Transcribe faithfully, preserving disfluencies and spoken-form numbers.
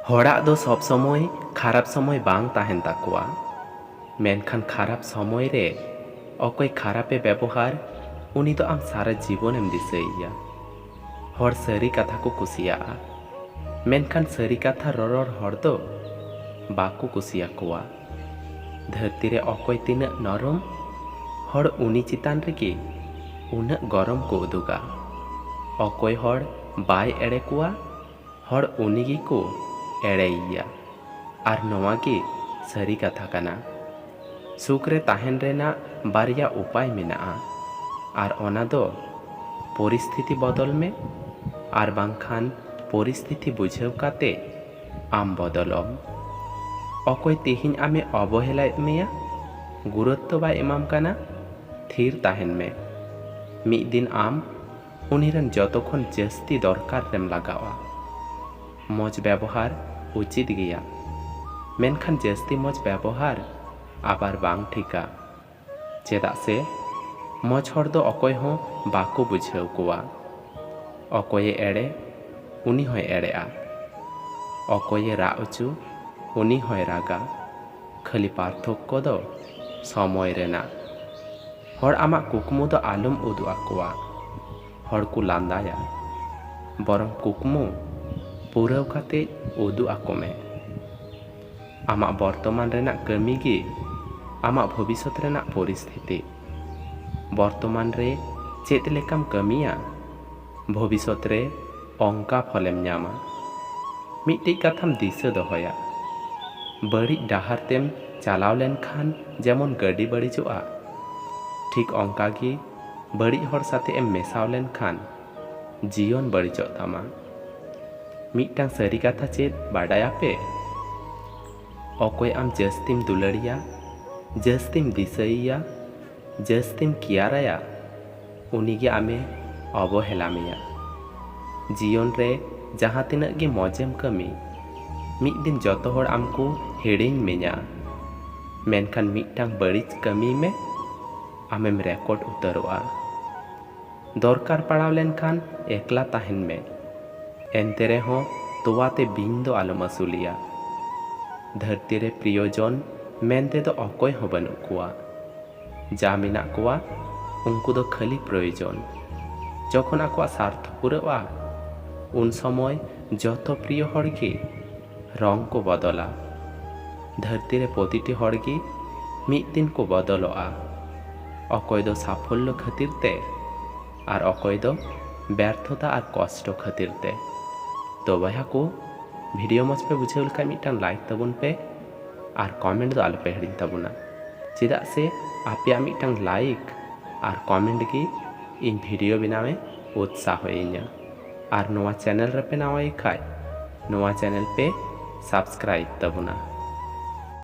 ᱦᱚᱲᱟᱜ ᱫᱚ ᱥᱚᱵ ᱥᱚᱢᱚᱭ ᱠᱷᱟᱨᱟᱯ ᱥᱚᱢᱚᱭ ᱵᱟᱝ ᱛᱟᱦᱮᱱ ᱛᱟᱠᱚᱣᱟ, ᱢᱮᱱᱠᱷᱟᱱ ᱠᱷᱟᱨᱟᱯ ᱥᱚᱢᱚᱭ ᱨᱮ ᱚᱠᱚᱭ ᱠᱷᱟᱨᱟᱯᱮ ᱵᱮᱵᱚᱦᱟᱨ, ᱩᱱᱤ ᱫᱚ ᱟᱢ ᱥᱟᱨᱟ ᱡᱤᱵᱚᱱᱮᱢ ᱫᱤᱥᱟᱹᱭᱮᱭᱟ᱾ ᱦᱚᱲ ᱥᱟᱹᱨᱤ ᱠᱟᱛᱷᱟ ᱠᱚ ᱠᱩᱥᱤᱭᱟᱜᱼᱟ, ᱢᱮᱱᱠᱷᱟᱱ ᱥᱟᱹᱨᱤ ᱠᱟᱛᱷᱟ ᱨᱚᱨᱚᱲ ᱦᱚᱲ ᱫᱚ ᱵᱟᱠᱚ ᱠᱩᱥᱤᱭᱟᱠᱚᱣᱟ᱾ ᱫᱷᱟᱹᱨᱛᱤ ᱨᱮ ᱚᱠᱚᱭ ᱛᱤᱱᱟᱹᱜ ᱱᱚᱨᱚᱢ, ᱦᱚᱲ ᱩᱱᱤ ᱪᱮᱛᱟᱱ ᱨᱮᱜᱮ ᱩᱱᱟᱹᱜ ᱜᱚᱨᱚᱢ ᱠᱚ ᱩᱫᱩᱜᱟ᱾ ᱚᱠᱚᱭ ᱦᱚᱲ ᱵᱟᱭ ᱮᱲᱮ ᱠᱚᱣᱟ, ᱦᱚᱲ ᱩᱱᱤ ᱜᱮᱠᱚ ᱮᱲᱮᱭᱮᱭᱟ᱾ ᱟᱨ ᱱᱚᱣᱟ ᱜᱮ ᱥᱟᱹᱨᱤ ᱠᱟᱛᱷᱟ ᱠᱟᱱᱟ᱾ ᱥᱩᱠ ᱨᱮ ᱛᱟᱦᱮᱱ ᱨᱮᱱᱟᱜ ᱵᱟᱨᱭᱟ ᱩᱯᱟᱭ ᱢᱮᱱᱟᱜᱼᱟ, ᱟᱨ ᱚᱱᱟ ᱫᱚ ᱯᱚᱨᱤᱥᱛᱷᱤᱛᱤ ᱵᱚᱫᱚᱞ ᱢᱮ, ᱟᱨ ᱵᱟᱝᱠᱷᱟᱱ ᱯᱚᱨᱤᱥᱛᱷᱤᱛᱤ ᱵᱩᱡᱷᱟᱹᱣ ᱠᱟᱛᱮ ᱟᱢ ᱵᱚᱫᱚᱞᱚᱜ᱾ ᱚᱠᱚᱭ ᱛᱮᱦᱮᱧ ᱟᱢᱮ ᱚᱵᱚᱦᱮᱞᱟᱭᱮᱫ ᱢᱮᱭᱟ, ᱜᱩᱨᱩᱛᱛᱚ ᱵᱟᱭ ᱮᱢᱟᱢ ᱠᱟᱱᱟ, ᱛᱷᱤᱨ ᱛᱟᱦᱮᱱ ᱢᱮ᱾ ᱢᱤᱫ ᱫᱤᱱ ᱟᱢ ᱩᱱᱤ ᱨᱮᱱ ᱡᱚᱛᱚ ᱠᱷᱚᱱ ᱡᱟᱹᱥᱛᱤ ᱫᱚᱨᱠᱟᱨ ᱨᱮᱢ ᱞᱟᱜᱟᱣᱟ᱾ ᱢᱚᱡᱽ ᱵᱮᱵᱚᱦᱟᱨ ᱩᱪᱤᱛ ᱜᱮᱭᱟ, ᱢᱮᱱᱠᱷᱟᱱ ᱡᱟᱹᱥᱛᱤ ᱢᱚᱡᱽ ᱵᱮᱵᱚᱦᱟᱨ ᱟᱵᱟᱨ ᱵᱟᱝ ᱴᱷᱤᱠᱟ᱾ ᱪᱮᱫᱟᱜ ᱥᱮ ᱢᱚᱡᱽ ᱦᱚᱲ ᱫᱚ ᱚᱠᱚᱭ ᱦᱚᱸ ᱵᱟᱠᱚ ᱵᱩᱡᱷᱟᱹᱣ ᱠᱚᱣᱟ᱾ ᱚᱠᱚᱭᱮ ᱮᱲᱮ, ᱩᱱᱤ ᱦᱚᱸᱭ ᱮᱲᱮᱜᱼᱟ᱾ ᱚᱠᱚᱭᱮ ᱨᱟᱜ ᱦᱚᱪᱚ, ᱩᱱᱤ ᱦᱚᱸᱭ ᱨᱟᱜᱟ᱾ ᱠᱷᱟᱹᱞᱤ ᱯᱟᱨᱛᱷᱚᱠᱠᱚ ᱫᱚ ᱥᱚᱢᱚᱭ ᱨᱮᱱᱟᱜ᱾ ᱦᱚᱲ ᱟᱢᱟᱜ ᱠᱩᱠᱢᱩ ᱫᱚ ᱟᱞᱚᱢ ᱩᱫᱩᱜ ᱟᱠᱚᱣᱟ᱾ ᱦᱚᱲ ᱠᱚ ᱞᱟᱸᱫᱟᱭᱟ, ᱵᱚᱨᱚᱝ ᱠᱩᱠᱢᱩ ᱯᱩᱨᱟᱹᱣ ᱠᱟᱛᱮ ᱩᱫᱩᱜ ᱟᱠᱚ ᱢᱮ᱾ ᱟᱢᱟᱜ ᱵᱚᱨᱛᱚᱢᱟᱱ ᱨᱮᱱᱟᱜ ᱠᱟᱹᱢᱤ ᱜᱮ ᱟᱢᱟᱜ ᱵᱷᱚᱵᱤᱥᱥᱚᱛ ᱨᱮᱱᱟᱜ ᱯᱚᱨᱤᱥᱛᱷᱤᱛᱤ᱾ ᱵᱚᱨᱛᱚᱢᱟᱱ ᱨᱮ ᱪᱮᱫ ᱞᱮᱠᱟᱢ ᱠᱟᱹᱢᱤᱭᱟ, ᱵᱷᱚᱵᱤᱥᱥᱚᱛ ᱨᱮ ᱚᱱᱠᱟ ᱯᱷᱚᱞᱮᱢ ᱧᱟᱢᱟ᱾ ᱢᱤᱫᱴᱤᱡ ᱠᱟᱛᱷᱟᱢ ᱫᱤᱥᱟᱹ ᱫᱚᱦᱚᱭᱟ, ᱵᱟᱹᱲᱤᱡ ᱰᱟᱦᱟᱨ ᱛᱮᱢ ᱪᱟᱞᱟᱣ ᱞᱮᱱᱠᱷᱟᱱ ᱡᱮᱢᱚᱱ ᱜᱟᱹᱰᱤ ᱵᱟᱹᱲᱤᱡᱚᱜᱼᱟ, ᱴᱷᱤᱠ ᱚᱱᱠᱟ ᱜᱮ ᱵᱟᱹᱲᱤᱡ ᱦᱚᱲ ᱥᱟᱛᱮ ᱮᱢ ᱢᱮᱥᱟᱣ ᱞᱮᱱᱠᱷᱟᱱ ᱡᱤᱭᱚᱱ ᱵᱟᱹᱲᱤᱡᱚᱜ ᱛᱟᱢᱟ᱾ ᱢᱤᱫᱴᱟᱝ ᱥᱟᱹᱨᱤ ᱠᱟᱛᱷᱟ ᱪᱮᱫ ᱵᱟᱰᱟᱭᱟᱯᱮ? ᱚᱠᱚᱭ ᱟᱢ ᱡᱟᱹᱥᱛᱤᱢ ᱫᱩᱞᱟᱹᱲᱤᱭᱟ, ᱡᱟᱹᱥᱛᱤᱢ ᱫᱤᱥᱟᱹᱭᱮᱭᱟ, ᱡᱟᱹᱥᱛᱤᱢ ᱠᱮᱭᱟᱨᱟᱭᱟ, ᱩᱱᱤᱜᱮ ᱟᱢᱮ ᱚᱵᱚᱦᱮᱞᱟ ᱢᱮᱭᱟ᱾ ᱡᱤᱭᱚᱱ ᱨᱮ ᱡᱟᱦᱟᱸ ᱛᱤᱱᱟᱹᱜ ᱜᱮ ᱢᱚᱡᱮᱢ ᱠᱟᱹᱢᱤ, ᱢᱤᱫ ᱫᱤᱱ ᱡᱚᱛᱚ ᱦᱚᱲ ᱟᱢ ᱠᱚ ᱦᱤᱲᱤᱧ ᱢᱮᱭᱟ᱾ ᱢᱮᱱᱠᱷᱟᱱ ᱢᱤᱫᱴᱟᱝ ᱵᱟᱹᱲᱤᱡ ᱠᱟᱹᱢᱤᱭ ᱢᱮ, ᱟᱢᱮᱢ ᱨᱮᱠᱚᱨᱰ ᱩᱛᱟᱹᱨᱚᱜᱼᱟ᱾ ᱫᱚᱨᱠᱟᱨ ᱯᱟᱲᱟᱣ ᱞᱮᱱᱠᱷᱟᱱ ᱮᱠᱞᱟ ᱛᱟᱦᱮᱱ ᱢᱮ, ᱮᱱᱛᱮ ᱨᱮᱦᱚᱸ ᱛᱚᱣᱟ ᱛᱮ ᱵᱤᱧ ᱫᱚ ᱟᱞᱚᱢ ᱟᱹᱥᱩᱞᱮᱭᱟ᱾ ᱫᱷᱟᱹᱨᱛᱤ ᱨᱮ ᱯᱨᱤᱭᱚᱡᱚᱱ ᱢᱮᱱᱛᱮ ᱫᱚ ᱚᱠᱚᱭ ᱦᱚᱸ ᱵᱟᱹᱱᱩᱜ ᱠᱚᱣᱟ᱾ ᱡᱟ ᱢᱮᱱᱟᱜ ᱠᱚᱣᱟ, ᱩᱱᱠᱩ ᱫᱚ ᱠᱷᱟᱹᱞᱤ ᱯᱨᱚᱭᱳᱡᱚᱱ᱾ ᱡᱚᱠᱷᱚᱱ ᱟᱠᱚᱣᱟᱜ ᱥᱟᱨᱛᱷᱚ ᱯᱩᱨᱟᱹᱜᱼᱟ, ᱩᱱ ᱥᱚᱢᱚᱭ ᱡᱚᱛᱚ ᱯᱨᱤᱭᱚ ᱦᱚᱲ ᱜᱮ ᱨᱚᱝ ᱠᱚ ᱵᱚᱫᱚᱞᱟ᱾ ᱫᱷᱟᱹᱨᱛᱤ ᱨᱮ ᱯᱨᱚᱛᱤᱴᱤ ᱦᱚᱲ ᱜᱮ ᱢᱤᱫ ᱫᱤᱱ ᱠᱚ ᱵᱚᱫᱚᱞᱚᱜᱼᱟ, ᱚᱠᱚᱭ ᱫᱚ ᱥᱟᱯᱷᱚᱞᱞᱚ ᱠᱷᱟᱹᱛᱤᱨ ᱛᱮ ᱟᱨ ᱚᱠᱚᱭ ᱫᱚ ᱵᱮᱨᱛᱷᱚᱛᱟ ᱟᱨ ᱠᱚᱥᱴᱚ ᱠᱷᱟᱹᱛᱤᱨ ᱛᱮ᱾ ᱛᱚ ᱵᱚᱭᱦᱟ ᱠᱚ, ᱵᱷᱤᱰᱤᱭᱳ ᱢᱚᱡᱽ ᱯᱮ ᱵᱩᱡᱷᱟᱹᱣ ᱞᱮᱠᱷᱟᱱ ᱢᱤᱫᱴᱟᱝ ᱞᱟᱭᱤᱠ ᱛᱟᱵᱚᱱ ᱯᱮ ᱟᱨ ᱠᱚᱢᱮᱱᱴ ᱫᱚ ᱟᱞᱚᱯᱮ ᱦᱤᱲᱤᱧ ᱛᱟᱵᱚᱱᱟ, ᱪᱮᱫᱟᱜ ᱥᱮ ᱟᱯᱮᱭᱟᱜ ᱢᱤᱫᱴᱟᱝ ᱞᱟᱭᱤᱠ ᱟᱨ ᱠᱚᱢᱮᱱᱴ ᱜᱮ ᱤᱧ ᱵᱷᱤᱰᱤᱭᱳ ᱵᱮᱱᱟᱣᱮ ᱩᱛᱥᱟᱦᱚᱭᱤᱧᱟ᱾ ᱟᱨ ᱱᱚᱣᱟ ᱪᱮᱱᱮᱞ ᱨᱮᱯᱮ ᱱᱟᱣᱟᱭ ᱠᱷᱟᱡ, ᱱᱚᱣᱟ ᱪᱮᱱᱮᱞ ᱯᱮ ᱥᱟᱵᱥᱠᱨᱟᱭᱤᱵ ᱛᱟᱵᱚᱱᱟ᱾